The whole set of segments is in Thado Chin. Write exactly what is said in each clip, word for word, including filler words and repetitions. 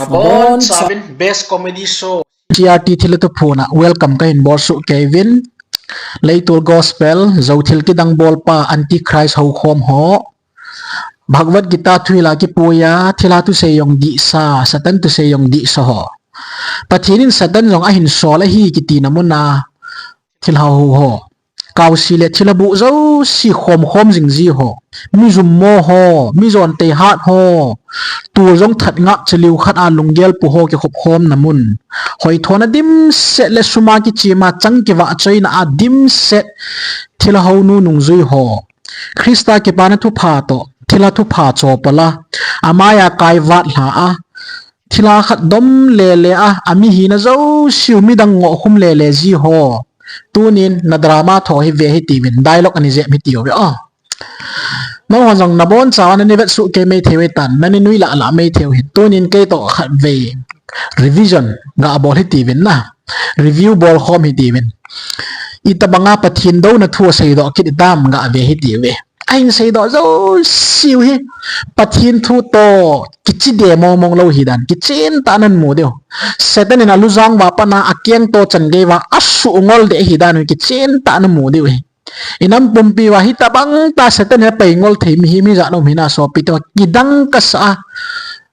Bon Sabin best comedy show. T R T thilha thuphon a welcome kahin bolsuh kei uvin. Leitol gospel, jou thil kidang bolpa, antichrist houkhom ho. Bhagavad Gita thuhil a kipuiya, thilha thusei jong dihsa, Satan thusei jong dihsa ho. Pathen in Satan jong ahin sol ahi kitina mun a thilha hou ho. Kaosi le thilha buh jouse khomkhom jing ji ho. Mi jummo ho, mi jon tei hat ho. Tol jong that ngap chaliu khat a lunggel pu ho kikhopkhomna mun. Hoithona dimset le sum a kichim a chang kivahchoina a dimset thilha hounu nungjui ho. Christa kipana thupha toh, thilha thupha chopal a, amai a kaivat lha a, thilha khat dom lele a, amihina jouseu midang ngoh khum lele ji ho. Tunin na drama tho hi ve hitiuvin, dialogue ani jep hitiuve o. Nangho jong nabonchauva nani vetsuh kei maithei uve tan, nani nui lah lah maithei u hin. Tunin keitoh khatvei revision gabol hitiuvin na. Review bolkhom hitiuvin. Itobanga Pathen douna thu aseidoh kit itam gave hitiuve. Ahin seidoh jouseu hi Pathen thu toh kichide mongmong lou hidan kichentah nan mu diu. Satan in alujang uva pat a akeng toh chan gei uva asuh ngol deh hidan u kichentah nan mu diu hi. Inam pumpi uva hitobang tah Satan in apeingol thei mihem ijat um hinam sopi toh kidang kasa a.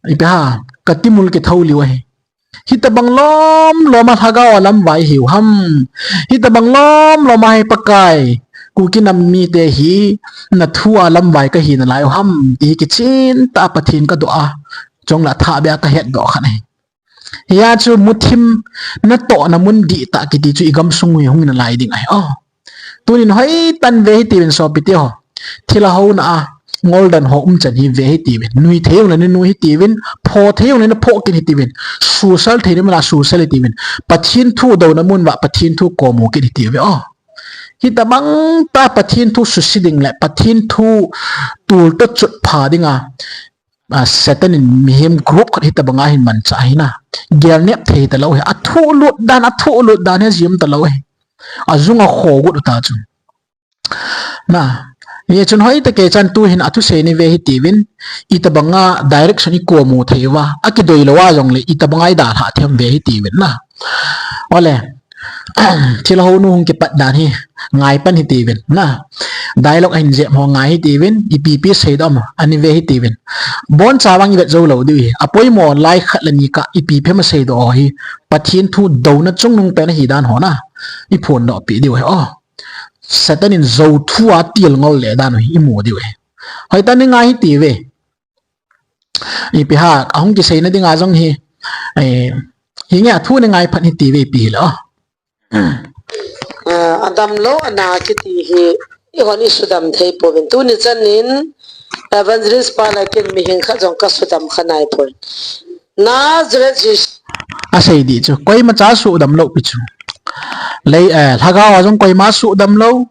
Ipi ham, katimul kithou liu ahi. Hitobang lomlom a lhagao a lamvai hiu ham. Hitobang lomlom a hi Pakai, Kuki nam mite hi nathu a lamvai kahi nalai u ham, ti hi kichentah a Pathen kadoh a, chule athahbeh a kahetdoh khat ahi. Hia chu muthim natohna mun dihtah kiti chu igamsung u hi hung nalai ding ahi o. Tunin hoitah in ve hitiuvin sopi teho. Thilha houna a ngoldan ho umchan hi ve hitiuvin. Nui thei jongle nanui hitiuvin. Pho thei jongle napho kit hitiuvin. Susal theina mun a susal hitiuvin. Pathen thu douna mun uva Pathen thu komu kit hitiuve o. Hitobang tah Pathen thu susi ding le Pathen thu tol toh chutpha dinga, a, Satan in mihem group khat hitobanga ahin manchah ahi na. Gelnep thei talou ahi. Athulut dan, athulut dan hi jim talou ahi. Ajung akhogut u ta chu. Na, hichun hoitah kei chan tuhin athusei ni ve hitiuvin, itobanga direction ikomu thei uva, akidoi lou a jongle itobanga idalhah thei u ham ve hitiuvin na. Ole, thilha hounu hung kipat dan hi ngaipan hitiuvin na. Dialogue ahin jep ho ngai hitiuvin, ipi ipi seidoh ham ani ve hitiuvin. Boncha vang ivet jou lou diu hi. Apoimo lai khat le ni kah ipi ipi ham aseidoh ho hi Pathen thu douna chungnung pen ahidan ho na. Iphondoh peh diu hi o. Satan in jou thu a tilngol le dan u hi imu diu hi. Hoitah in ngai hitiuve. Ipi ham, ahung kiseina dinga jong hi, eh, hinge athu ni ngai phat hitiuve ipi hile o. Ah, adamlou ana kiti hi, ihon isudam thei pouvin. Tuni chanin, evangelist pa le ken mihem khat jong kasudam kha nai poi. Nazareth Jesu. Asei di chu, koimacha sudam lou pi chu. Lei, eh, lhagao a jong koima sudam lou.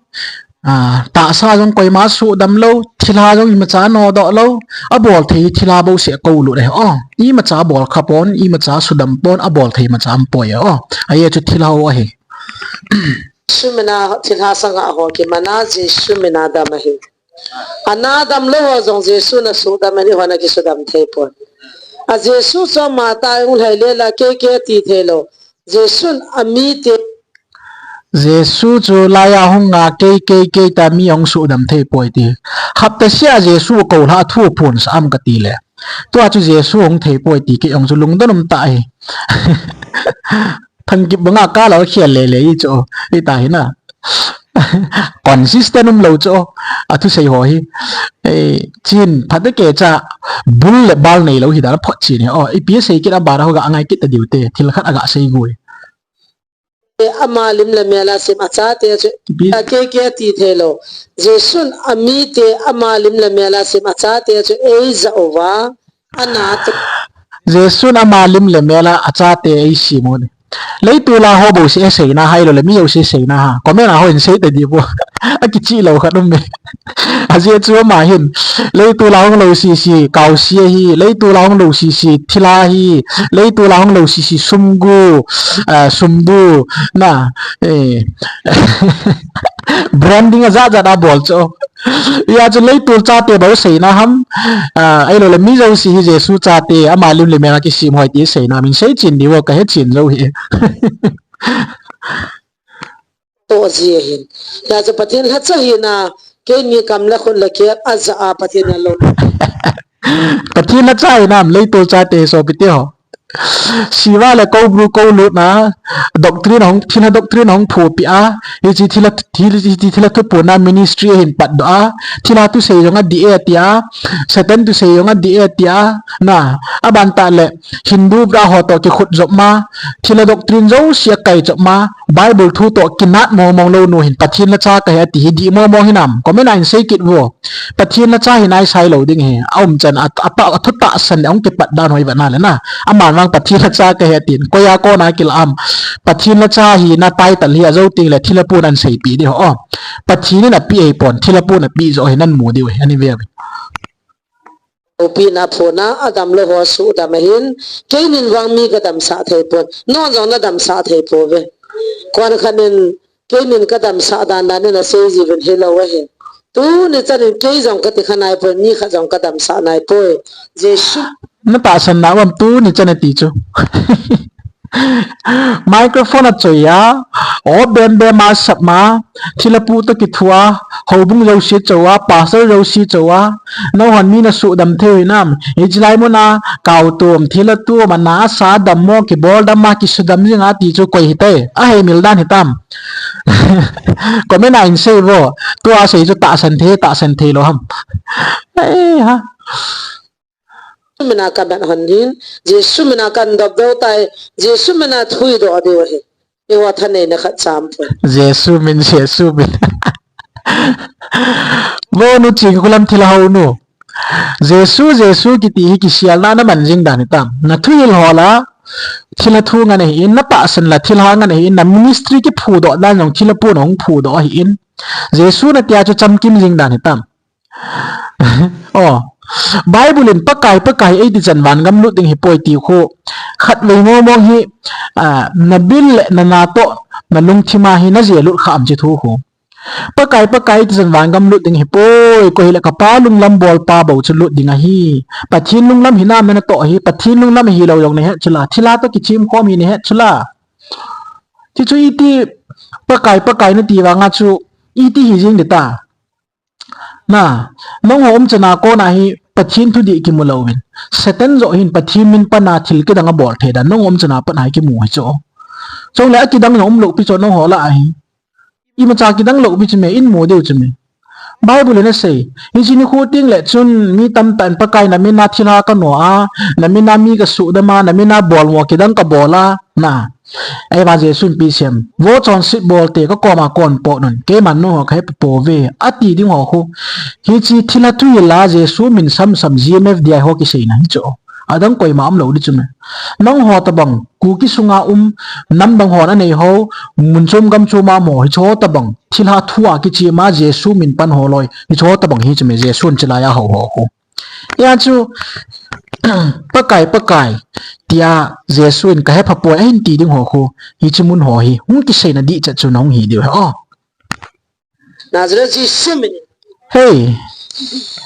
Ah, tahsa jong koima sudam lou, thilha jong imacha nodoh lou, abol thei thilha bouseh koulut ahi. O, imacha bol kha pon, imacha sudam pon, abol thei imacha um poi. O, ahi chu thilha ho ahi. Jesu mina thilha sanga ho kimana Jesu mina dam ahi. Ana damlou ho jong Jesu na sudam ahi, ihon akisudam thei pon. A Jesu chu ama tah a hung lhai lela kei kei ati thei lou. Jesun amite. Jesu chu laiya hunga kei, kei, kei tia mi ahung sudam thei poi ti. Hapta sia Jesu koulha thu phonsah am kati le. Tua chu Jesu hung thei poi ti kei jong chu lungdon um tah ahi. Thangkip banga kala khel lele i chu. Ita hi na. Consistent um lou chu. Athusei ho hi. Eh, chin, phat te kei cha bul le bal neilou hi dan phot chin hi. O, ipi sei kit a bara ho ga ngai kit ta diu te. Thil khat aga sei gui. Ama lim le mel a sem achate chu, ipi? A kei kei ati thei lou. Jesun amite ama lim le mel a sem achate chu eija uva, ana te. Jesun ama lim le mel a achate eisem u ahi. Leitol a ho bouseh seina hai lou le mi jouse seina ha. Comment a ho in sei ta di bo. Akichih lou khat um e. Ajeh chu ama hin, leitol a hung lou sisi, kaosi ahi, leitol a hung lou sisi, thilha ahi, leitol a hung lou sisi, sumgu, ah, sumbu, na, eh, branding ajat jat abol chu. Hijeh chun leitol chate bou seina ham, ah, ahilouleh mi jouse hi Jesu chate, ama lim le mel a kisem hoi ti seina min sei chen diu kahe chen jou hi. Toh ji ahin. Hijeh chun Pathen lhacha hina, keini kam le khut le kep ajah a Pathen alou. Pathen lhacha hinam, leitol chate sopite ho. Shiva le Cobra Kai lutna, doctrine ahung, thilha doctrine ahung phupi a, hiche thilha, thil-, hiche thilha thuphonna ministry ahin patdoh a, thilha thusei jong adih e tia, Satan thusei jong adih e tia, na, aban tah le, Hindu bra ho toh kikhut jop ma, thilha doctrine jouse akai jop ma, Bible thu toh kinat mong mong lou nu hin Pathen lhacha kahi ati hi dih mong mong hinam, comment a hin sei kit vo. Pathen lhacha hi nai sai lou ding hi. Aum chan a, a, a thu tahsan le ahung kipat dan hoi vana le na. Aman vang Pathen lhacha kahi atin. Koi a kona kila am. Pathen lhacha hina title hi ajou teng le thilha pun ahin seipi diu ho. Pathen in apeh ahipon, thilha pun apeh joh hi nan mu diu hi. Ani ve ve. Loupina phona, adamlou ho suhdam ahin, keinin vang mi kadamsah thei pon, non jong nadamsah thei pouve. Koin khat in, keinin kadamsah dan dan in asei jiuvin hilou ahi. Tuni chan in kei jong kati kha nai poi, mi khat jong kadamsah nai poi. Jesu. Natahsan na uvam tuni chan a ti chu. Microphone achoi a, o bem bem a sap ma, thilha pu toh kithu a, houbung jouse chou a, pastor jouse chou a, nahon mi nasuhdam thei hinam, hiche lai mun a, kau tum, thilha tum, ana asa dam mo, kibol dam a, kisudam jing a ti chu koi hitai, ahei mil dan hitam. Comment a hin sei vo, tua sei chu tahsan thei, tahsan thei lou ham. Ei ha. Jesu mina kamat hon hin, Jesu mina kan dop dou tai, Jesu mina thudoh diu ahi. Eiho thaneina khat cham pon. Jesu min, Jesu min. Vo nu Chingkhulam thilha hou nu. Jesu, Jesu kiti hi kiselna naman jing dan hitam. Nathuhil ho la, thilha thu ngen ahin, natahsan la, thilha ngen ahin, na ministry kiphudoh dan jong, thilha pun ahung phudoh ahin. Jesu natia chu chamkim jing dan hitam. O, Bible in Pakai, Pakai eiti chan vangam lut ding hipoi ti khu. Khatvei mong mong hi, a, nabil le nana toh, nalungthim a hi naje lut kha am chi thu khu. Pakai, Pakai eiti chan vangam lut ding hipoi, koi hile kapa lunglam bolpa bou chu lut ding ahi. Pathen lunglam hinam natoh ahi, Pathen lunglam hilou jong nahet chula, thilha toh kichim khom hi nahet chula. Ti chu iti, Pakai, Pakai nati vanga chu, iti hi jing dita. Na, nangho umchan a kona hi Pathen thudih kimu louvin. Satan joh hin Pathen min pana thil kidang abol thei dan, nangho umchan a pat a hi kimu hi chu. Chule akidang jong umlou pi chu nangho lah a hi. Imacha kidang lou pi chu me, in mu diu chu me. Bible in asei. Hiche nikho teng le chun mi tamtah in Pakai namin a thilha kano a, namin a mi kasuhdam a, namin a bolmo kidang kabol a, na. Ahivang Jesu in ipi asei em. Vo chonset bolte kakoma kon pot un. Keiman nangho kahe pouve. Ati ding ho khu. Hiche thilha thuhil a Jesu min samsam G M F D I ho kiseina hi chu. Adang koima umlou di chu me. Nangho tabang, Kuki sunga um, nam dang hon anei ho, mun chom gam chom a um ho, hicheho tabang, thilha thu a kichim a Jesu min pan ho loi, hicheho tabang hi chu me Jesu in chilai a hou ho khu. Hia chu, Pakai, Pakai, tia Jesu in kahe pha poi, ahin ti ding ho khu, hiche mun ho hi, hung kiseina dih chet chu nahung hi diu ahi. O. Nazareth Jesu min. Hei.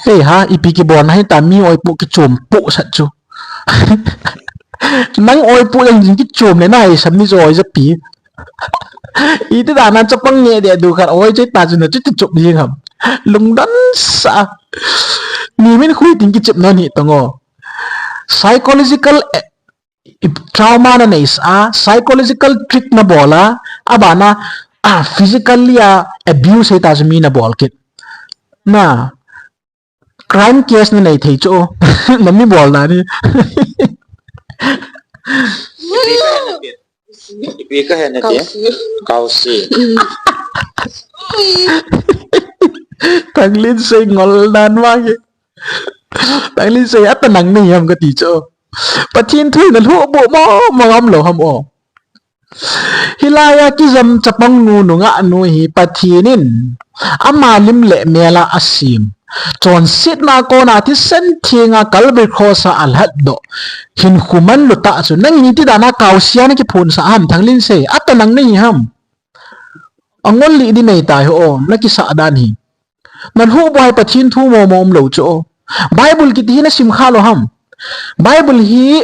Hei ha, ipi kibolna hita mi oipu kichom pu sat chu. Nang oipu jeng jing kichom le nahisam ni jo oi japi. Iti dan a chapang nge de du khat oi che ta chu na chu ti chop jing ham. Lungdon sa. Mi min khui tin kichep non hi tong o. Psychological, eh, trauma nanei sa, psychological trick nabol a, abana, ah, physically a abuse hita chu mi nabol kit. Na, crime case nanei thei chu, nami bol na ni. Ipi kahe nati? Kausi. Kausi. Thanglin sei ngol dan vang e. Thanglin sei ata nang nei ham kati chu. Pathen thu nalhuh bu mo, mo ngam lou ham o. Hilai a kijam chapang nu nungah nu hi Pathen in ama lim le mel a asem. Chonsetna kona thisan thenga Calvary Cross a alhatdoh. Hinkho manlu tah chu nangin iti dan a kaosia nakiphonsah ham, Thanglinsei? Ata nang nahi ham? Angol lih di mei tai ho, nakisah dan hi. Nalhuhbuai Pathen thu momo umlou chu. Bible kiti hi nasim kha lou ham? Bible hi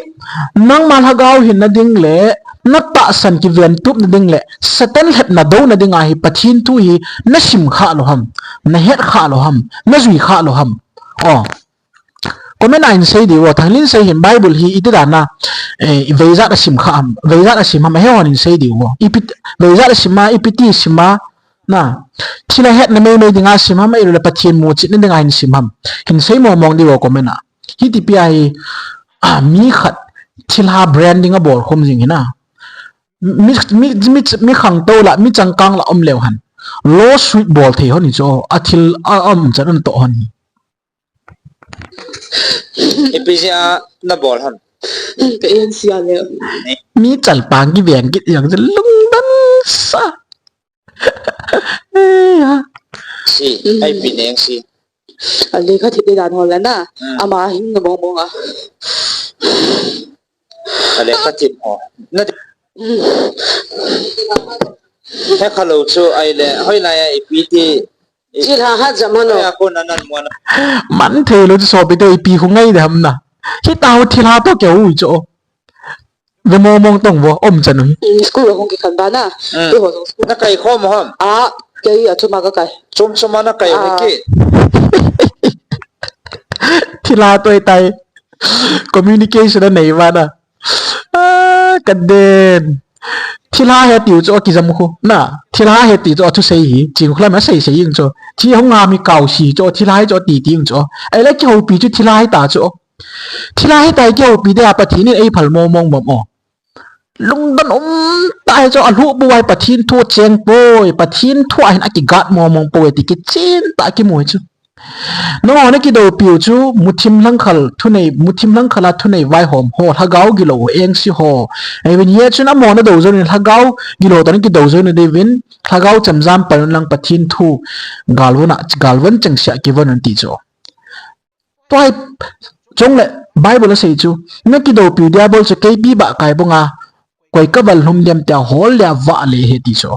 nangma lhagao hinna ding le natahsan kiventupna ding le Satan lhepna douna dinga hi Pathen thu hi nasim kha lou ham? Nahet kha lou ham? Najui kha lou ham? O. Comment a hin sei diu o, Thanglinsei hin Bible hi iti dan a, eh, veijat asim kha ham, veijat asim ham, ahe hon hin sei diu o. Ipi, veijat asim a, ipi ti sim a, na. Thil ahetna meimei dinga sim ham, ahilouleh Pathen muchetna dinga hin sim ham. Hin sei mong mong diu o comment a. Hiti pi a hi, ah, mi khat thilha branding abol khom jing hi na. Mi, mi, mi, mi khangtou la, mi changkang la um leu hen. Lawsuit bol thei hon hi chu, athil a, aumchan un toh hon hi. Ipi jeh a nabol ham? Ka en sia le. Mi chalpang kiveng kit jeng chu lungdon sa. Ei ha. Si, ipi neng si. A lekha thip dan ho la na. Hmm. Ama hin na bong bong a. A lekha thip ho. Na. Hmm. He khalou chu ahile, hoilai a ipi ti Thilha hat jam hano. Aya ko nanan muana. Man thei lou chu sopi te ipi khu ngai de ham na. Hita ho thilha to keu chu. Ve mong mong tong vo, umchan u hi. Mm, school hung kikhen ba na. Mm. Keiho jong school. Na kai khom ham? A, kei a chuma ka kai. Chom choma na kai ho ki. Thilha to tai. Communication anei ba na. Ah, ka den. Thilha he tiu chu kijam khu. Na, thilha he ti chu thusei hi. Ching khu lam a sei sei ing chu. Thi hung a mi kau si chu thilha hi chu ti ti ing chu. Ahile kihoupi chu thilha hi ta chu. Thilha hi ta kihoupi de a Pathen in eiphal mong mong bam o. Lungdon um tah hi chu alhuhbuai Pathen thu cheng poi. Pathen thu a hin akigat mong mong poi ti kichen tah kimu hi chu. Nangho nakidoupiu chu muthim lhangkhal thunei, muthim lhangkhal a thunei vaihom ho, lhagao gilou engse ho. Eive ni a chun amaho nadou jou in lhagao gilou toh nakidou jou nadiuvin, lhagao chemjam pan un lang Pathen thu galvon a, galvon chengse a kivon un ti chu. Tua hi chule Bible asei chu, nakidoupiu diabol chu keipi bahkai banga koi kaval lhum dem tia hol le a vah le he ti chu.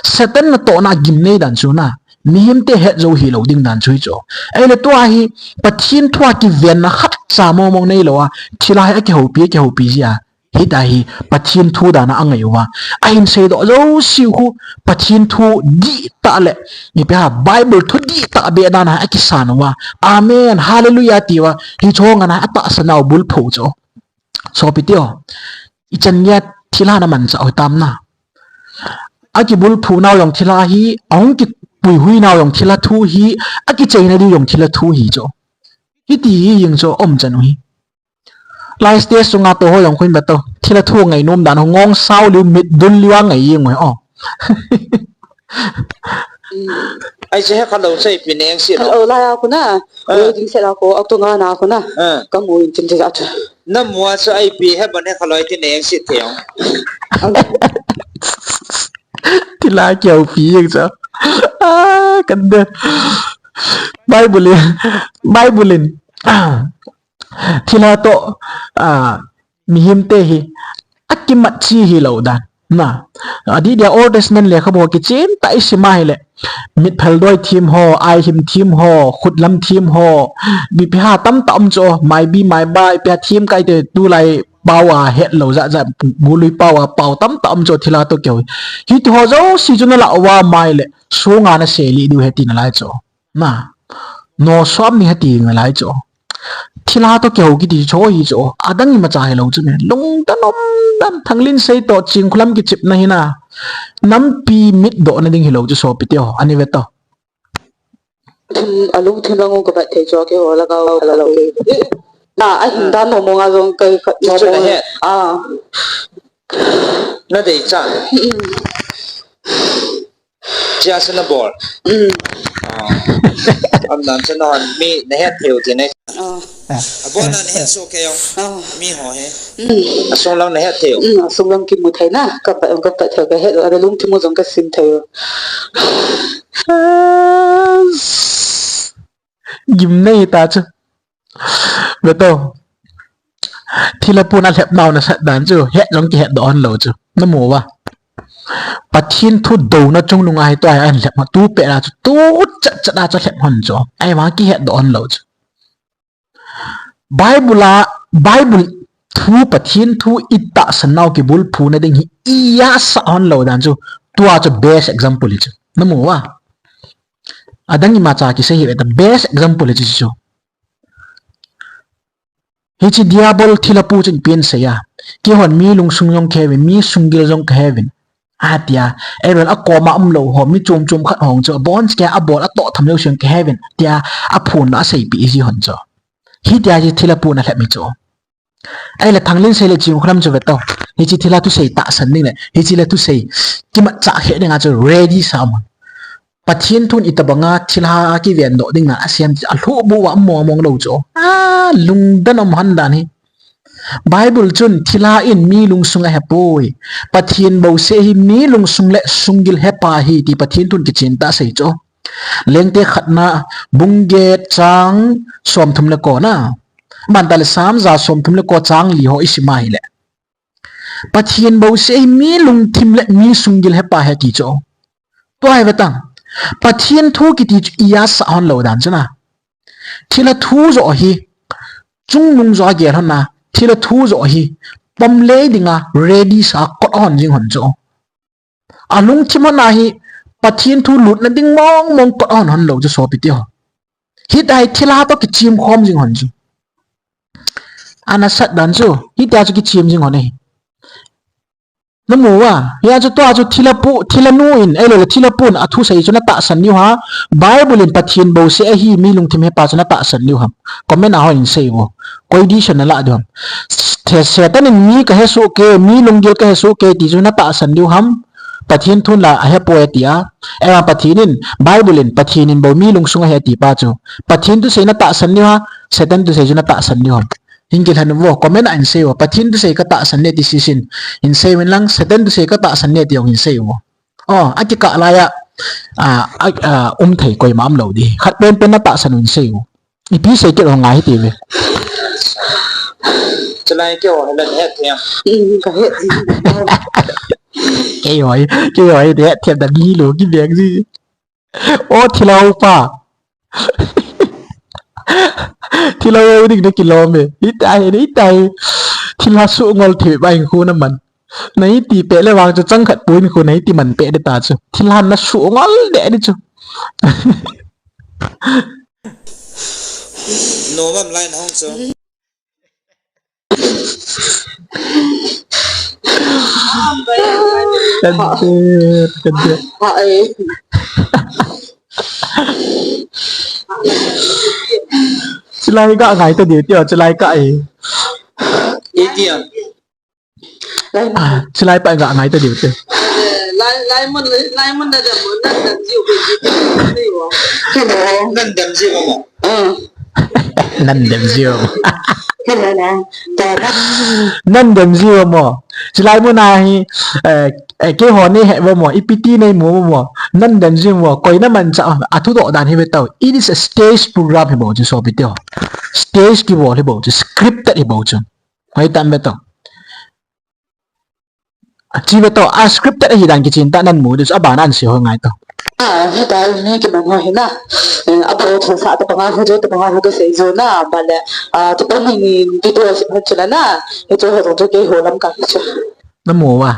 Satan natohna gimnei dan chu na, mihemte het jou hilou ding dan chu hi chu. Ahile tua hi Pathen thu a kivenna khatcha mong mong neilou a, thilha hi akihoupi, akihoupi jia. Hita hi Pathen thu dan a angai uva. Ahin seidoh jouse khu Pathen thu dihtah le, ipi ham, Bible thu dihtah beh dan a akisan uva. Amen, hallelujah ti uva. Hiche ho ngan a atahsan nau bulphu chu. Sopi te o, ichan geiya thilha namanchah u hitam na. Akibulphu nau jong thilha hi, ahung kipuihui nau jong thilha thu hi, akicheina diu jong thilha thu hi chu. Hiti hi jeng chu umchan u hi. Lai stage sunga tou ho jong khu hin ve to. Thilha thu ngainom dan ho ngong sao liu mit dul liu a ngai jeng u hi o. Ai, che he khalou che ipi neng si lo. Khalou lai a khu na. Ah. Wedding set a khu, October nga na khu na. Ah. Kamu in chin che ja chu. Namu a chu ipi he ban he khalou ti neng si thei ong. Thilha kihoupi jeng chu. Ah, ka den. Bible in, Bible in. Thilha toh, ah, mihemte hi akimat chi hilou dan. Na, adeh dia Old Testament lekhabu kichen tah isim a hile, mitphel doi them ho, aihim them ho, khutlam them ho, ipi ham tamtah um chu, maibi maiba, ipi ham them kai te tulai pao a hetlou jat jat, golui pao a pao tamtah um chu thilha toh keu. Hiti ho jouse chu nalah uva maile, sunga nasei lih diu ahi ti nalai chu. Na, nosom ni ahi ti nalai chu. Thilha toh kihou kiti chu hi chu. Adang imacha hilou chu me. Lungdon um dan Thanglinsei toh Chingkhulam kichepna hi na. Nampi mitdohna ding hilou chu sopi te o. Ani ve to. Thim, alungthim lang u kabat thei chu keiho lhagao lhagao. Na, ahin dan mong mong a jong kai khat mong mong. Ah. Nadei cha. Chia chu nabol. Hmm. Ah. Amdan chu nahon mi nahet thei u ti nai. Ah. Abona nahet soh kei ong. Ah. Mi ho hi. Hmm. Asung lang nahet thei u. Hmm, asung lang kimu thei na. Kapa, kapa thei kahet u. Alungthim u jong kasim thei u. Gimnei ta chu. Veto. Thilha pun alhep nau nasat dan chu. Het jong kihet doh hon lou chu. Namu uva. Pathen thu douna chungnung a hi tua hi ahin lhep hon. Tu pet a chu. Tu chat chat a chu lhep hon chu. Ahivang kihet doh hon lou chu. Bible a, Bible thu, Pathen thu itahsan nau kibulphuna ding hi iya sah hon lou dan chu. Tua chu best example hi chu. Namu uva. Adang imacha kisei hi veta best example hi chu chu. Hiche diabol thilha pu chun ipi asei a. Keihon mi lungsung jong kahe uvin, mi sunggil jong kahe uvin. Atia, Aaron akoma umlou ho, mi chom chom khat ho chu, abon cheh a abol atoh tham jouse jong kahe uvin. Tia, aphonna aseipeh ji hon chu. Hitia hi thilha pun alhep hi chu. Ahile Thanglinsei le Chinkholam chu veto. Hiche thilha thusei tahsan ding le. Hiche le thusei kimatchah khe dinga chu ready sa um. Pathen thun itobanga thilha kivendoh ding na asem chu alhuh bou a mong mong lou chu. A, lungdon um hon dan hi. Bible chun thilha in mi lungsung ahepoi. Pathen bouseh hi mi lungsung le sunggil hepa hi ti Pathen thun kichen tah asei chu. Lengte khatna bung get chang somthum le ko na. Bantah le Sam ja somthum le ko chang li ho isim a hile. Pathen bouseh hi mi lungthim le mi sunggil hepa ahi ti chu. Tua hi vetang. Pathen thu kiti chu iya sah hon lou dan chu na. Thilha thu joh hi. Chungnung joh a gel hon na. Thilha thu joh hi. Pom lei dinga ready sa kot hon jing hon chu. Alungthim hon a hi Pathen thu lutna ding mong mong kot hon hon lou chu sopi teho. Hitia hi thilha toh kichim khom jing hon chu. Ana sat dan chu, hitia chu kichim jing hon ahi. Namu uva, hia chu tua chu thilha pu, thilha nu in, ahilou le thilha pun athusei chu natahsan diu ham. Bible in Pathen bouseh ahi mi lungthim hepa chu natahsan diu ham. Comment a hon in sei uvo. Koi decision nalah diu ham. The, Satan in mi kahe soh kei, mi lunggil kahe soh kei ti chu natahsan diu ham. Pathen thun la ahepoi tia. Ema Pathen in, Bible in, Pathen in bou mi lungsung ahi ati pa chu. Pathen thusei natahsan diu ham, Satan thusei chu natahsan diu ham. Hin kilhen uvo, comment a hin sei uvo. Pathen thusei katahsan e ti sisin. Hin sei uvin lang, Satan thusei katahsan e ti jong hin sei uvo. O, akikah laiya, a, a, a, um thei koima umlou di. Khat penpen natahsan u hin sei uvo. Ipi sei kit u ngai hite ve. Chulai keiho hi nahet thei em? Hmm, kahet. Keiho hi, keiho hi nahet thei dan hilou kibeng ji. O thilha upa. Thilha u ding nakilom e. Hitia hi, hitia hi. Thilha sungol thei ba hinkho naman. Naiti peh le vang chu chang khat pun khu naiti man peh de ta chu. Thilha nasungol de di chu. Nomam lai nahung chu. Kan de, kan de. Chulai ka ngai ta diu tio, chulai ka e. Iti am. Lai mun. Ah, chulai pa ga ngai ta diu te. Eh, lai, lai mun, lai mun nadam, nadam jiu be jiu. Nadam jiu mo. Ah. Nadam jiu mo. Nadam jiu mo. Chulai mun a hi, eh, eh, keiho nei he uvo mo, ipi ti nei mu uvo mo. Nadam jiu mo. Koi namanchah, athudoh dan hi ve tao. It is a stage program hi bou chu sopi teo. Stage kibol hi bou chu, scripted hi bou chu. Hoi tam ve tao. Chi ve tao, a scripted ahi dan kichen tah nan mu diu chu, abana hin sei ho ngai tao. A, hita ni kiman ho hi na. Eh, abol thusah tabanga ho chu, tabanga ho kasei jo na, bale, a, tabang hi ni video a sip ho chu la na. Hichu ho jong chu keiho lam ka hi chu. Namu uva.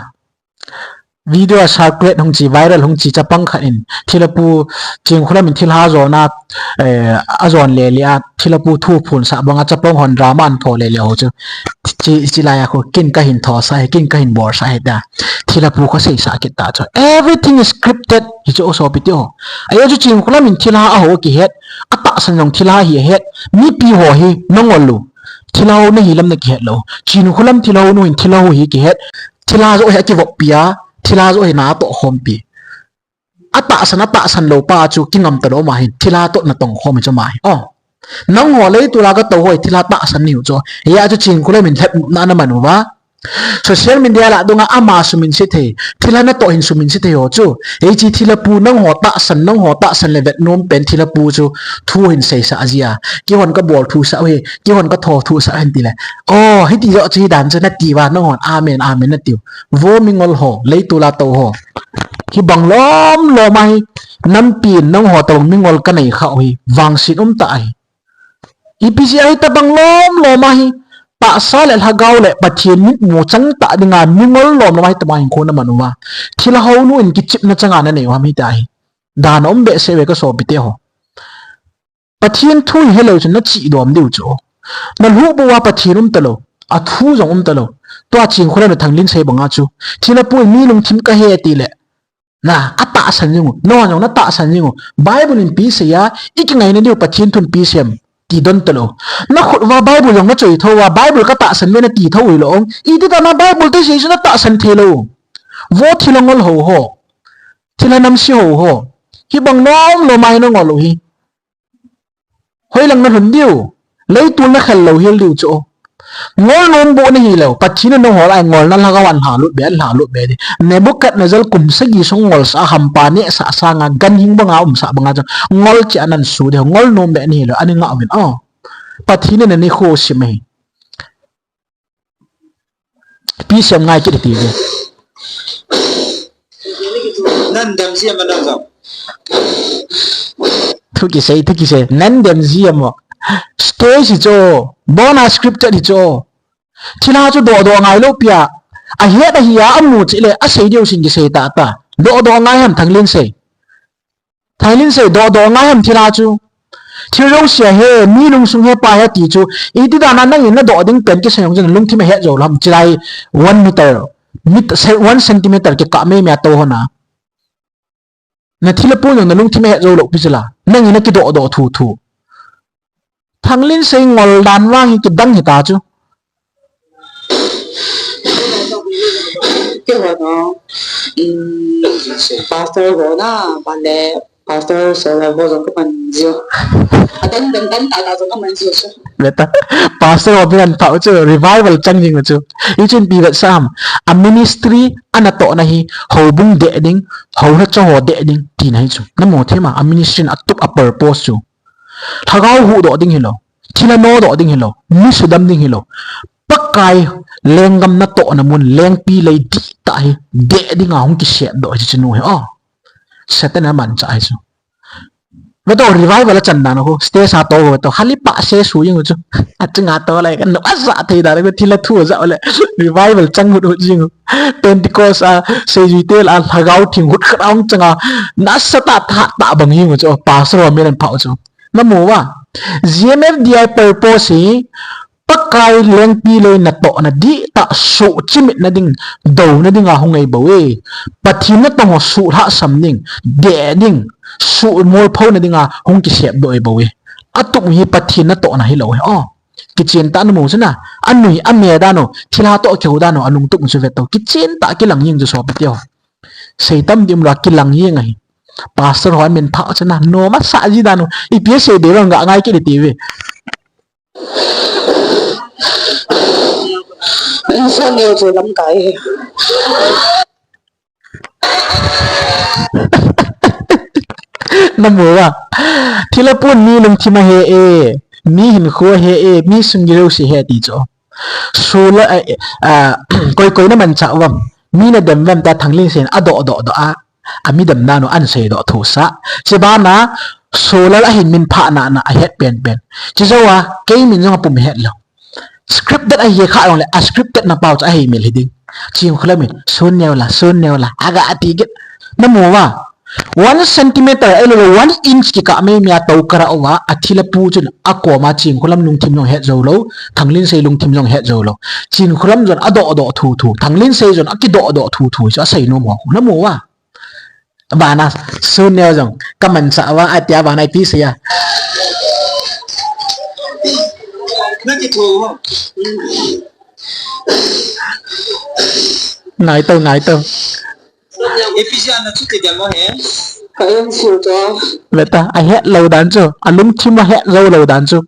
Video a circulate hung chi, viral hung chi, chapang khat in, thilha pu, Chinkholam in thilha jona, eh, ajon le le a, thilha pu thu phonsah banga chapang hon drama ahin tho le le ho chu. Chi, chulai a khu, kin kahin thosah e, kin kahin bolsah e tia. Thilha pu khu aseisah kit ta chu. Everything is scripted, hichu o sopi teo. Ajeh chu Chinkholam in thilha aho kihet, atahsan jong thilha hi ahet, mipi ho hi nangol u. Thilha ho nahi lam nakihet lou. Chinkholam thilha ho nu hin thilha ho hi kihet. Thilha joh hi akivop pi a, thilha joh hi natoh khom pi. Atahsan, atahsan lou pa chu kingam talou ma hin. Thilha toh natong khom hi chu ma hin. Oh. Nangho leitol a katou ho hi thilha tahsan nahiu chu. Hia chu Chinkholam in lhep na naman uva. Social media lah dunga ama sumin se thei. Thilha natoh hin sumin se thei ho chu. Hiche thilha pu nangho tahsan, nangho tahsan le vetnom pen thilha pu chu thu hin seisah jia. Keihon kabol thusah u hi, keihon katho thusah u hin tile. Oh, hiti joh chu hidan chu nati uva nanghon amen, amen natiu. Vo mingol ho, leitol a tou ho. Hibang lom lom ahi, nampin nangho tobang mingol kanei khah u hi, vangset umtah ahi. Ipi jeh a hitobang lom lom ahi, tahsa le lhagao le Pathen mitmu changtah dinga mingol lom lom ahi tobang hinkho naman uva. Thilha hounu in kichepna changa nanei u ham hiti ahi. Dan a um behseh uve kasopite ho. Pathen thu hi helou chun nachih dom diu chu. Nalhuh bou a Pathen umtalou. Athu jong umtalou. Tua Chinkholam le Thanglinsei banga chu. Thilha pu in mi lungthim kahe tile. Na, atahsan jing u. Nangho jong natahsan jing u. Bible in ipi asei a, ikingaina diu Pathen thun ipi asei em. Ti don talou. Nakhut uva Bible jong nachoi thou uva, Bible katahsan uve nati thou u hilou. Iti dan a Bible te sei chu natahsan theilou. Vo thilha ngol ho ho. Thilha namse ho ho. Hibang lom lom ahi nangol u hi. Hoilang nalhun diu. Leitol nakhel lou hel diu chu. Ngol nom bou nahi lou. Pathen in nangho lah a ngolna lhagao ahin lhalut be, ahin lhalut be di. Nebuchadnezzar kum sagi sung ngolsah a hampa nehsah sanga ganhing banga umsah banga chu. Ngol cheh a nahin su diu. Ngol nom be nahi lou. Ani ngah uvin. Oh. Pathen in nanikho sim ahi. Ipi asei em ngai kit hite ve. Nahin dem jia ma nang jong. Thu kisei, thu kisei. Nahin dem jia mo. Stage hi chu. Bona scripted hi chu. Thilha chu dohdoh ngai lou pi a. Ahet ahi a amu cheh le asei diu sin kisei tah tah. Dohdoh ngai ham Thanglinsei. Thanglinsei dohdoh ngai ham thilha chu. Thil jouse ahe, mi lungsung hepa ahi ti chu. Iti dan a nangin nadoh ding pen kisei jong chun lungthim ahet jou lou ham chilai one meter, met-, se-, one centimeter kikah meimei a tou hon a. Nathilha pu jong nalungthim ahet jou lou pi chula. Nangin nakidohdoh thuthu. Thanglinsei ngol dan vang hi kidang hita chu. Keiho no, um, pastor ho na, bale, pastor so la ho jong kaman jiu. Adan dan dan ta ta jong kaman jiu chu. Beta, pastor ho bin an pau chu, revival chang jing chu. Hichun ipi vetsah ham, a ministry, anatohna hi, houbung deh ding, houlhacha ho deh ding, tina hi chu. Namu thei ma, a ministry in atup a purpose chu. Lhagao huhdoh ding hilou. Thilha nodoh ding hilou. Mi sudam ding hilou. Pakai lenggam natohna mun lengpi lei dihtah hi deh dinga hung kisepdoh hi chu nu hi. Oh. Satan in amanchah hi chu. Veto revival a chan dan u khu. Stage a tou veto. Hali pa se su jing u chu. Achunga tou lai kan no asa thei dan u thilha thu ja le. Revival chang hut hut jing u. Pentecost a, seijui te lah a, lhagao thing hut khat a hung chang a, nasatah tah tah bang jing u chu, pastor ho min an phah u chu. Namu uva, G M F D I purpose hi, Pakai lengpi lei natohna dihtah suh chimitna ding, douna dinga hung ahi bou e. Pathen natong ho suh lhahsam ding, deh ding, suh molphona dinga hung kisepdoh ahi bou e. Atup hi Pathen natohna hilou hi. Oh. Kichen tah namu chu na, anui, ame dan u, thilha toh kihou dan u, alungtup chu veto. Kichen tah kilang jing chu sopite ho. Sei tam dim lou a kilang jing ahi. Pastor ho min phah chu na, nom asah ji dan u, ipi asei ding vang ga ngai kit hite ve. Insan neo chu lamkai. Namu uva. Thilha pun mi lungthim ahe e. Mi hinkho ahe e. Mi sunggil jouse ahe ti chu. Sula, eh, eh, ah, koi koi namanchah uvam. Mi nadem uvam tia Thanglinsei in adoh doh doh a. Ami dem dan u ahin seidoh thusah. Chubana, Solal ahin min phah na na ahet pen pen. Chujou a, kei min jong apum het lou. Scripted ahi kha jongle, a scripted na pau chu ahi mil hi ding. Chinkholam in, sun neo la, sun neo la, aga ati git. Namu uva. One centimeter, ahilou le one inch kikah meimei a tou karah uva, athilha pu chun akoma Chinkholam lungthim jong het jou lou, Thanglinsei lungthim jong het jou lou. Chinkholam jong adoh doh thuthu, Thanglinsei jong akidoh doh thuthu, chu asei nom ho. Namu uva. Bana, sun neo jong, kamanchah uva, atia bana ipi asei a. Ngai tau, ngai tau. Ephesian na chuti dia mo he. Ka em sil to. Veta, ahet lou dan chu, alungthim ahet jou lou dan chu.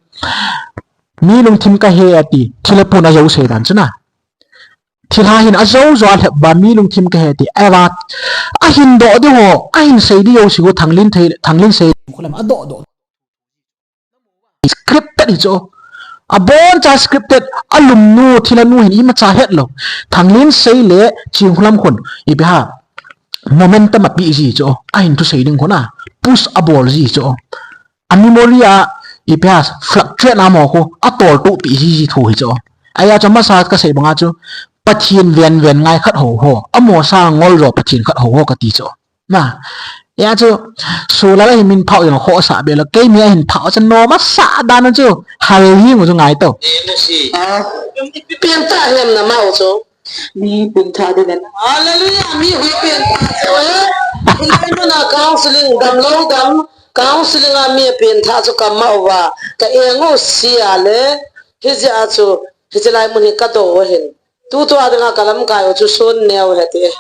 Mi lungthim kahe ati, thilha pun ajou sei dan chu na. Thilha hin ajou jou a lhep uva mi lungthim kahe ati. Ahivang, ahin doh ding ho, ahin sei ding ho jouse chu Thanglin thei, Thanglin sei. Khulam adoh doh. Scripted hi chu. Aboncha scripted, alumnu, thilha nu hin imacha het lou. Thanglin sei le Chingkhulam khun, ipi ham, momentum api ji chu. Ahin thusei ding khun a, push abol ji chu. A memory a, ipi ham, fluctuate na mo khu, atol tupi ji ji thu hi chu. Ahia chu masa kasei banga chu, Pathen ven ven ngai khat ho ho, amaho sanga ngol jo Pathen khat ho ho kati chu. Na, hia chu, Solal a hi min phah jong khohsah be lou, kei mi ahin phah chu nom asah dan u chu, hal hi mu chu ngai to. Ah, pengtah hem na mau chu. Mi pengtah ding le. Hallelujah, mi hui pengtah chu, eh. Hilai mun a counseling, damlou dam, counseling a mi pengtah chu kamau va, ka eng u sia le, hijeh a chu, hichelai mun hi kadoh u ahin. Tutua dinga kalamkai u chu sun neo hite.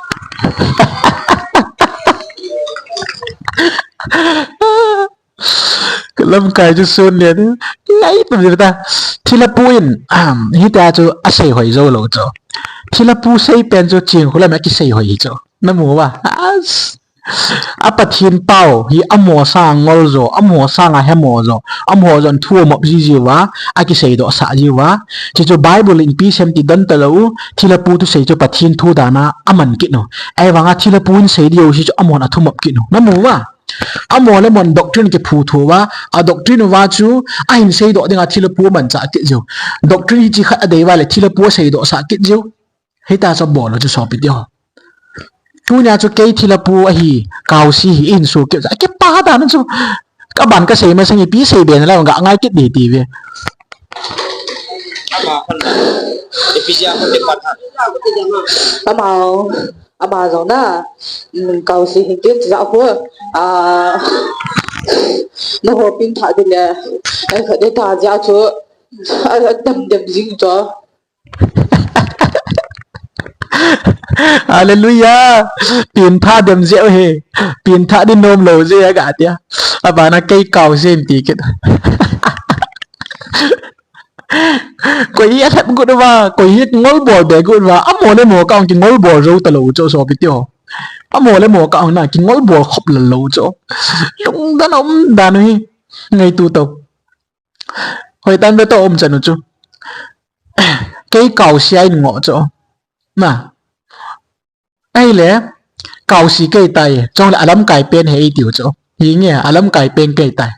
Kalamkai chu sun neo. Ngai tum ta. Thilha pu in, um, hitia chu asei hoi jou lou chu. Thilha pu sei pen chu Chingkhulam a kisei hoi hi chu. Namu uva. As. A Pathen pau hi amaho sanga ngol jo, amaho sanga hemo jo, amaho jong thu amop ji ji uva, akisei doh sah ji uva. Chuchu Bible in ipi asei em ti don talou, thilha pu thusei chu Pathen thu dan a aman kit u. Ahivanga thilha pu in sei ding jouse chu amahon athumop kit u. Namu uva. Amaho le amahon doctrine kiphu tho uva, a doctrine uva chu, ahin sei doh dinga thilha pu amanchah kit jiu. Doctrine hiche khat adei uva le thilha pu asei doh sah kit jiu. Hita chu bol u chu sopi teho. Tunia chu kei thilha pu ahi, Kausi hi in su keu. Akipa dan chu. Kaban kasei masang ipi sei be nalai ga ngai kit ding ti ve. Ama hon. Ephesians hon le pat hon. Ama, ama jong na, mm, Kausi hin tin ja khu. Ah, naho pengtah ding le. Ai khat ding ta ja chu. Ai dam dam jing chu. Hallelujah. Pengtha dem jeh u hi. Pengtha ding nom lou jeh a ga tia. Abana kei Kausi in ti kit. Koi hi alhep got uva, koi hi ngol bol be got uva. Amaho le amaho kah ong kingol bol jou talou chu sopi teho. Amaho le amaho kah ong na kingol bol khop lal lou chu. Lungdan um dan u hi. Ngaito to. Hoitah in ve to um chan u chu. Kei Kausi a in ngoh chu. Na. Ahile, Kausi kei tai, chule alamkai pen hi eitiu chu. Hinge, alamkai pen kei tai.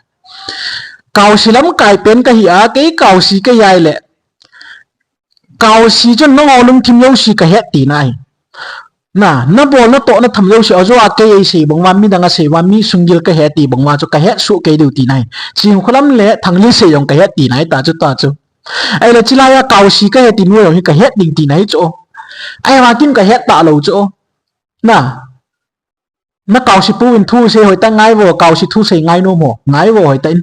Kausi lamkai pen kahi a, kei Kausi kei ahile. Kausi chu nangho lungthim jouse kahet tina ahi. Na, nabol natoh natham jouse, ajo a kei eisei bang uva, midang asei uva, mi sunggil kahe ti bang uva chu kahet soh kei diu tina ahi. Chingkhulam le Thanglin sei jong kahet tina ahi ta chu ta chu. Ahile chulai a Kausi kahe ti nu jong hi kahet ding tina ahi chu. Ahivang kin kahet talou chu. Na. Na Kausi pu in thu sei hoitah ngai vo, Kausi thu sei ngai nom ho, ngai vo hoitah in.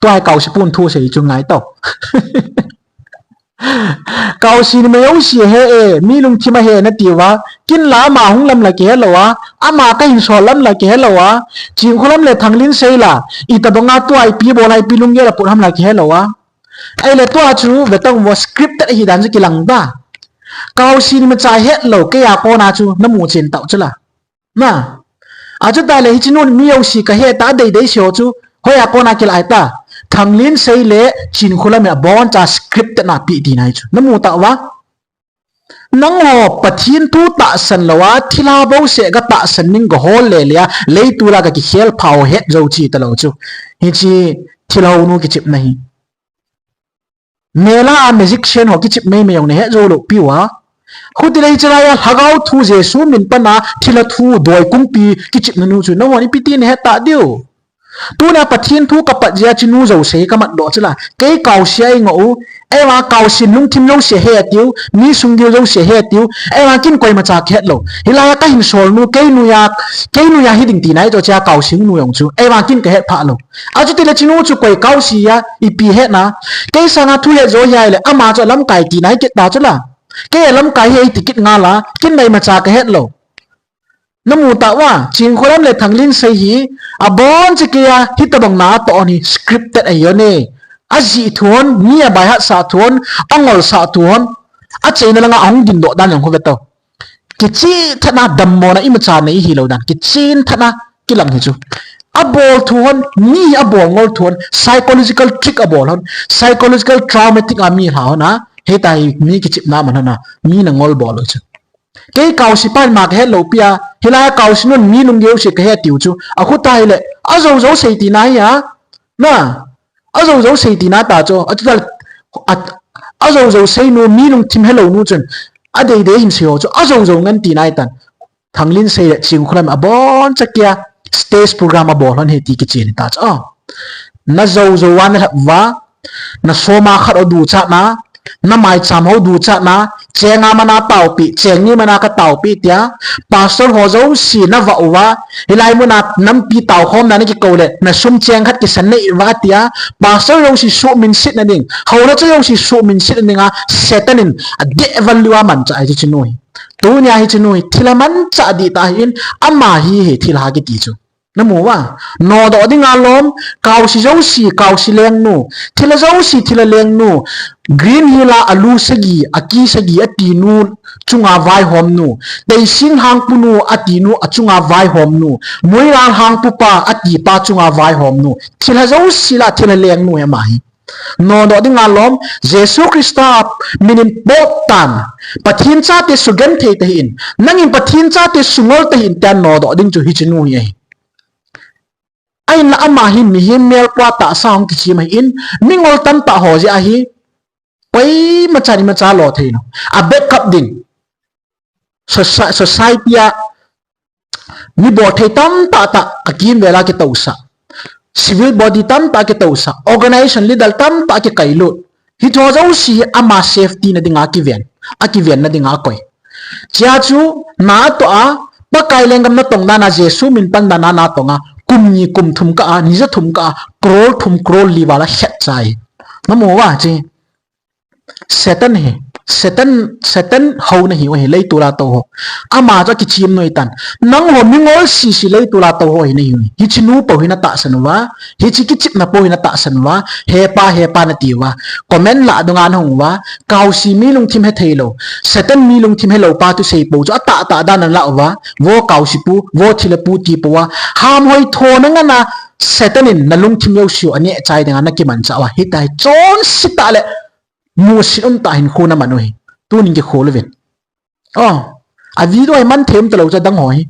Tua hi Kausi pu in thu sei chu ngai to. Kausi numei jouse ahe e, mi lungthim ahe nati uva, kin la ama hung lam la kihe lou a, ama kahin sol lam la kihe lou a, Chingkhulam le Thanglin sei la, itobang a tua ipi bol a ipi lunggel aput ham la kihe lou a. Ahile tua chu, ve tong vo scripted ahi dan chu kilang ta. Kausi ni macha het lou, kei a kona chu, namu chen tau chu la. Na. Achuti le hiche nun mi jouse kahe ta deidei se ho chu. Hoiya kona kilah ta. Thanglin sei le Chingkhulam a boncha scripted na pi tina ahi chu. Namu tauva. Nangho Pathen thu tahsan louva, thilha bouseh ga tahsan ning ga hol le le a, leiset a ga kikhel pha ho het jou chi talou chu. Hiche thilha nu kichepna hi. Mela a magician ho kichep meimei jong nahet jou lou piu a. Hutile hiche laiya Lhagao thu Jesu min pana thilha thu doi kungpi kichepna nu chu nangho ipi ti nahet ta diu. Tuna Pathen thu kapat jeh a chinu jouse kamat doh chula. Kei Kaosi a ingoh u. Eiva Kaosi lungthim jouse he atiu. Mi sunggil jouse he atiu. Eiva kin koimacha kahet lou. Hilaiya kahin sol nu kei nuiya, kei nuiya hiding tina ahi toh chea Kaosi nu jong chu. Eiva kin kahet phah lou. Achutile chinu chu koi Kaosi a, ipi hetna. Kei sanga thu het jo hi ahile, ama chu alamkai tina ahi kit ta chula. Kei alamkai ahi ti kit ngal a, kin naimacha kahet lou. Namu tauva, Chinkholam le Thanglinsei hi, aboncha keiya, hitobang na atoh hi, scripted ahi hon e. Ajih thu hon, mi abaihat sah thu hon, angol sah thu hon, achaina langa ahung dingdoh dan jong khu ve tao. Kichenthat na dammona imacha nei hilou dan, kichenthat na kilang hi chu. Abol thu hon, mi abol ngol thu hon, psychological trick abol hon, psychological traumatic a mi lha hon a, hitahi mi kichepna man hon a, mi na ngol bol u chu. Kei Kaosi pan ma kahet lou pi a, hilai Kaosi nun mi lunggel se kahe tiu chu. Akhu tahi le, ajou jou sei tina hi a. Na, ajou jou sei tina ta chu. Achuta, a, ajou jou sei nu mi lungthim helou nu chun. Adei dei hin sei ho chu. Ajou jou ngan tina hi tan. Thanglinsei le Chinkholam aboncha keiya stage program abol hon he ti kichen ta chu. Na jou jou a na lhap uva, na soma khat ho duchatna, na maicham ho duchatna, chenga mana taopi, cheng ni mana ka taopi tia, pastor ho jouse na vah uva, hilai muna nampi taokhomna na kikou le, na sum cheng khat kisan nei uva tia, pastor jouse suhminsetna ding, houna chu jouse suhminsetna dinga, Satan in adeh val liu a manchah ahi chu chinu hi. Tunia hi chinu hi, thilha manchah dih tah ahin, ama hi hi thilha kiti chu. Namu uva, nodoh dinga lom, Kaosi jouse, Kaosi lengnu, thilha jouse, thilha lengnu, Green Hill a alu sagi, aki sagi atinu, chunga vaihomnu, Teising Lhangpunu atinu, achunga vaihomnu, Moirang Lhangpupa atipa chunga vaihomnu, thilha jouse lah, thilha lengnu hi ama hi. Nodoh dinga lom, Jesu Christa min in pot tan, Pathen chate sugenthei tahih in, nangin Pathen chate sungol tahih in tia nodoh ding chu hichenu hi ahi. Ahinla ama hi mihem melpua tahsa hung kichem ahin, mingol tamtah ho jeh ahi, koima chan imacha lo thei lou. A backup ding. Soci-, society a mi bolthei tamtah tah akimvel a kitousah. Civil body tamtah kitousah. Organization leader tamtah kikailut. Hiche jouse hi ama safety na dinga akiven. Akivenna dinga akoi. Chea chu natoh a, Pakai lenggam natong dan a, Jesu min pan dan a natong a, kum ni kum thum kah a, ni ja thum kah a, crore thum crore li val a khet chai. Namu uva chu. Satan hi, Satan, Satan houna hi uva hi, leitol a tou ho. Ama chu akichem noi tan. Nangho mingol sese leitol a tou ho hi nahi uve. Hichenu pou hi natahsan uva, hiche kichepna pou hi natahsan uva, hepa, hepa nati uva. Comment lah dunga nahung uva, Kaosi mi lungthim hethei lou, Satan mi lungthim helou pa thusei pou chu atahtah dan a nalah uva, vo Kaosi pu, vo thilha pu ti pou a. Hamhoi thona ngan a Satan in nalungthim jouse u aneh chai dinga nakimanchah uva. Hitahi chonse tah le musit umtah hinkho naman u hi. Tunin kikhol uvin. O, a video hi manthei um talou chu adang ho hi.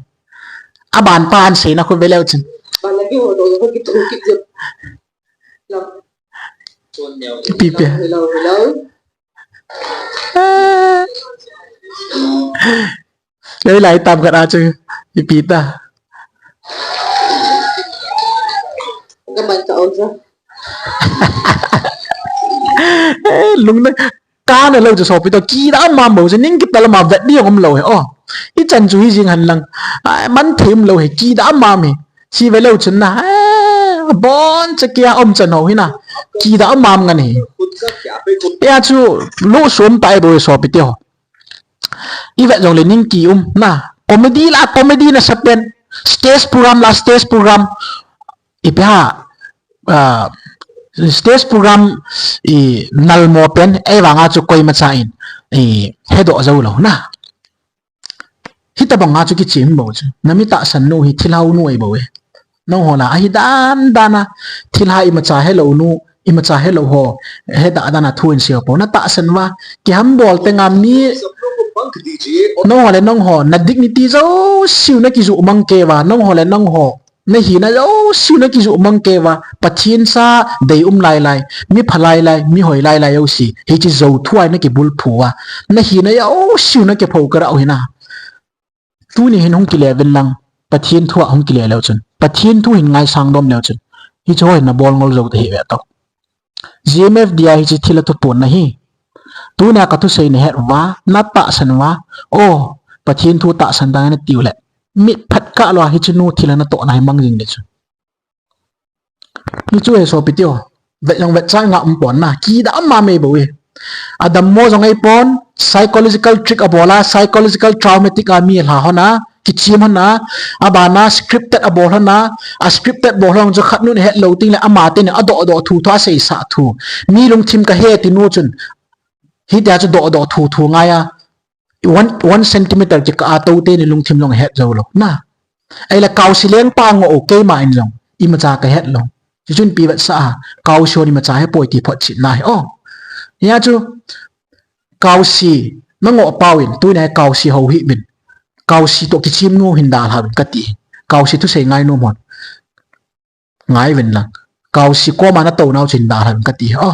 Aban pa ahin seina khu ve leu chun. Ipi pi. Ei lai tam khat a chu ipi ta. Eh, lungna kana lou chu sopi toh, kidah mama bou chu, ning kital ma vet ding um lou hi. O, ichan chu hi jing hen lang. Ai, manthei um lou hi, kidah mama hi. Chi ve leu chun na, eh, aboncha keiya um chan ho hi na. Kidah mama ngan hi. Hia chu, lohsam tai bou sopi toh. Ivet jongle ning kium na. Comedy la, comedy nasapen. Stage program la, stage program. Ipi ham, ah, stage program inalmo pen, ahivanga chu koima cha in, i, hedoh jou lou na. Hitabang a chu kichem bou chu. Nami tahsan nu hi thilha nu ahi bou e. Nangho la, ahi dan dan a, thilha imacha helou nu, imacha helou ho, hedah dan a thu in seiu pou. Natahsan uva, kihambol tenga mi, nangho le nangho, na dignity jouse u nakijoh mang kei uva, nangho le nangho, nahina jouse u nakijoh mang kei uva, Pathen cha deium lai lai, mi pha lai lai, mi hoi lai lai jouse, hiche jou thu a nakibulphu uva, nahina jouse u nakipho kha u hi na. Tuni hin hung kile uvin lang, Pathen thu a hung kile leu chun, Pathen thu hin ngaisang dom leu chun, hiche ho hin nabol ngol jou tahih ve tao. G M F D I hiche thilha thuphon na hi. Tunia kathusei nahet uva, natahsan uva, o, Pathen thu tahsan dang natiu le, mit phat kah lou a hichenu thilha natohna hi mang jing ding chu. Hichu hi sopi toh. Vet jong vetcha nga um pon na. Kidah mama bou e. Adammo jong ahipon, psychological trick abol a, psychological traumatic a mi alha hon a, kichim hon a, abana scripted abol hon a, a scripted bol hon chu khat nun het lou ting le ama teni adoh doh thu thu aseisa thu. Mi lungthim kahe ti nu chun, hitia chu doh doh thu thu ngai a, one, one centimeter kikah a tou teni lungthim jong het jou lou. Na. Ahile Kausi lengpa ngo o keima in jong, imacha kahet lou. Chuchun pi vetsah a, Kausi hon imacha hepoi ti photchetna hi. O. Hia chu, Kausi, nangoh pau in, tunia Kausi hou hih uvin. Kausi toh kichim nu hin dalha uvin kati. Kausi thusei ngai nom hon. Ngai uvin lang. Kausi koma natou nau chu hin dalha uvin kati. O.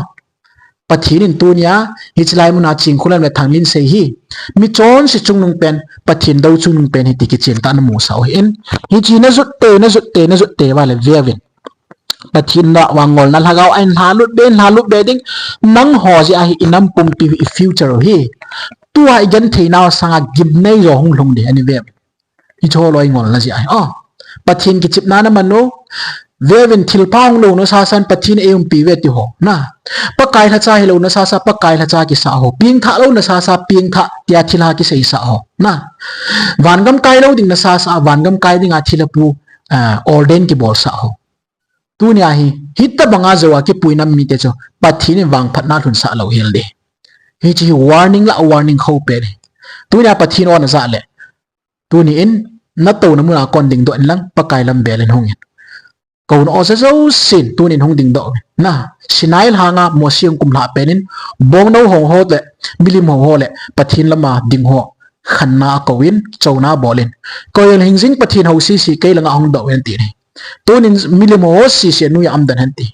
Pathen in tunia, hiche lai muna Chingkhulam le Thanglinsei hi. Mi chonse chungnung pen, Pathen dou chungnung pen hi ti kichen tah namusah u ahin. Hiche najut te, najut te, najut te vale ve uvin. Pathen lah vang ngolna lhagao ahin lhalut be, lhalut be ding. Nangho jeh a hi inam pumpi hi i future u hi. Tua igenthei nau sanga gimnei jo hung lhung ding ahi ve. Hiche ho loi ngolna jeh ahi. O. Pathen kichepna naman u. Ve uvin thilpha hung louna sasan Pathen eiumpi uve ti ho. Na. Pakai lhacha hilou na sasa Pakai lhacha kisah ho. Pengthah louna sasa pengthah tia thilha kiseisah ho. Na. Vangam kai lou ding na sasa vangam kai dinga thilha pu, ah, ordain kibolsah ho. Tunia hi, hitobanga jou a kipui nam mite chu, Pathen in vangphatna lhunsah lou hel ding. Hiche hi warning lah warning khou pen ahi. Tunia Pathen o najah le. Tunin, natouna muna kon dingdoh in lang, Pakai lam bel in hung in. Kouna o sa jousen, tunin hung dingdoh uvin. Na, Sinai lhanga Mosi hung kumlhah pen in, bongnou hou ho le, milim hou ho le, Pathen lama ding ho, khanna akou in, chouna abol in. Koi jong hingjing Pathen hou sese, kei langa hung doh uvin tin ahi. Tunin milim hou ho sese anoi a um den hen ti.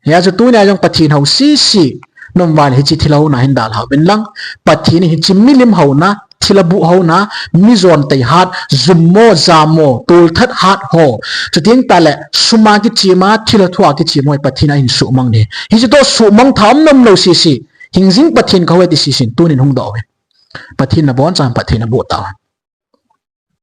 Hia chu tunia jong Pathen hou sese, nom vale hiche thilha houna hin dalha uvin lang. Pathen in hiche milim houna, thilha buh houna, mi jon tei hat, jummo, jamo, tolthat hat ho. Chuteng tale, suma kichema, thilha thua kichema hi Pathen in ahin suhmang ding. Hiche toh suhmang tha um nom lou sese. Hingjing Pathen kahou e ti sesen, tunin hung doh uvin. Pathen in abonchan phatthei naboh tauhen.